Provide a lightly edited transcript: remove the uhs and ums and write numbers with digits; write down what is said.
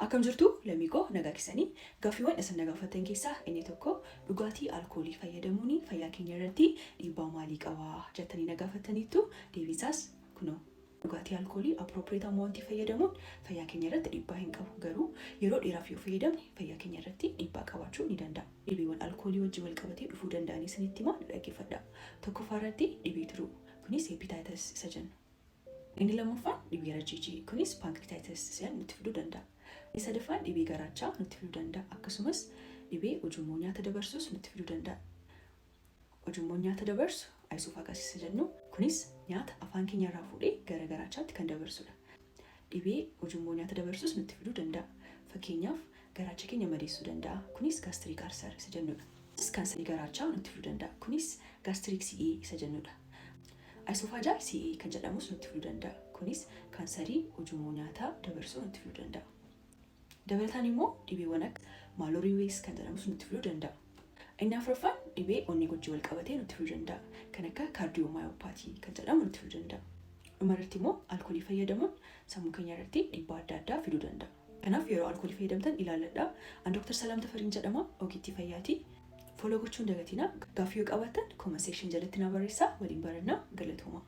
Akkam jirtu lammii koo, nagaa keessanii? Gaaffiiwwan isin na gaafattan keessaa inni tokko dhugaatii alkoolii fayyadamuun fayyaa keenya irratti dhiibbaa maalii qaba jettanii na gaafattaniittu. Deebiinsaas kunoo. Dhugaatii alkoolii appropriate amount fayyadamuun fayyaa keenya irratti dhiibbaa hin qabu, garuu yeroo dheeraaf yoo fayyadamne fayyaa keenya irratti dhiibbaa qabaachuu ni danda'a. Dhibeewwan alkoolii wajjin wal qabatee dhufuu danda'anii isinitti himaa, dhaggeeffadha. Tokkoffaa irratti dhibee tiruu, kunis hepatitis isa jennu. Inni lammaffaan dhibee rajiijii, kunis pancreatitis isa nutti fiduu danda'a. Inni sadaffaan dhibee garaachaa nutti fiduu danda'a. Akkasumas dhibee ujummoo nyaata dabarsus nutti fiduu danda'a. Ujummoon nyaata dabarsu esophagus isa jennu, kunis nyaata afaan keenya irraa fuudhee gara garaachaatti kan dabarsudha. Dhibee ujummoo nyaata dabarsus nutti fiduu danda'a. Fakkeenyaaf, garaacha keenya madeessuu danda'a. Kunis gastric ulcer isa jennudha. Kaansarii garaachaa nutti fiduu danda'a. Kunis gastric CA isa jennudha. Esophageal CA kan jedhamus nutti fiduu danda'a. Kunis kaansarii ujummoo nyaataa dabarsuu nutti fiduu danda'a. Dabalataan immoo dhibeewwan akka Mallory Weiss kan jedhamus nutti fiduu danda'a. Inni afuraffaan dhibee onnee wajjin wal qabatee nutti fiduu danda'a. Kan akka cardiomyopathy kan jedhamu nutti fiduu danda'a. Dhumarratti immoo alkoolii fayyadamuun sammuu keenya irratti dhiibbaa adda addaa fiduu danda'a. Kanaaf yeroo alkoolii fayyadamtan ilaalladhaa. An Dr. Salaam Tafariin jedhama. Ogeettii fayyaati. Follow gochuun dagatinaa. Gaaffii yoo qabaattan comment section jalatti na barreessaa, waliin barannaa. Galatooma.